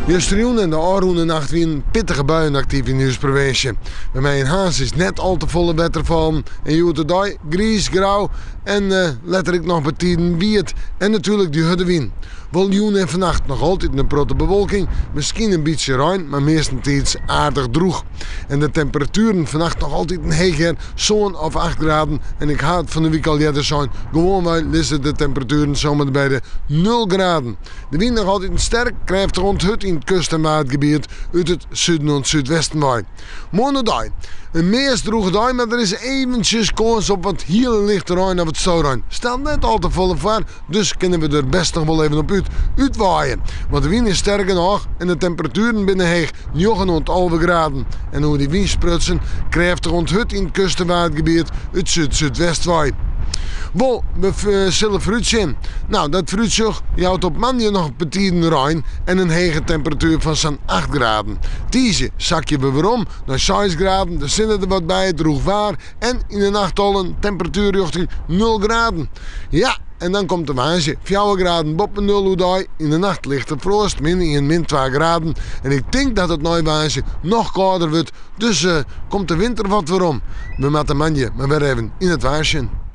Justerjûn en de ôfrûne nacht wienen pittige buien aktyf yn ús provinsje. By my yn Harns is net al te folle wetter fallen en hjoed-de-dei griis, grau en letter ek noch betiden wiet en natuerlik dy hurde wyn. Wol jûn en fannacht noch altyd in protte bewolking, miskien in bytsje rein, mar meastentiids aardich drûch. En de temperatueren fannacht noch altyd heech hear, sân of acht graden en ik ha it fan 'e wike al earder sein, gewoanwei lizze de temperatueren samar by de nul graden. De wyn noch altyd sterk, krêftich oant hurd yn it kust en waadgebiet út it suden oant súdwesten wei. Moarn oerdei in meast drûge dei, mar der is eventsjes kâns op wat hiele lichte rein of wat storein. Stelt net al te folle foar, dus kinne we der bêst noch wol even op út útwaaie. Want de wyn is sterk genôch en de temperatueren binne heech, njoggen oant 11 graden. En oer dy wyn sprutsen, krêftich oant hurd yn it kust en waadgebiet út súd-súdwest wei. Wol, we sille foarútsjen. No, dat foarútsjoch jout op moandei noch betiden rein en in hege temperatuer fan sa'n acht graden. Tiisdei sakje we werom nei seis graden, de sinne der wat by, drûch waar en yn de nacht al in temperatuer rjochting nul graden. Ja, en dan komt de woansdei, fjouwer graden boppe nul oerdei, yn de nacht lichte froast, min ien, min twa graden. En ik tink dat it nei woansdei noch kâlder wurdt, dus komt de winter wat werom. We moatte moandei mar wer even yn it waar sjen.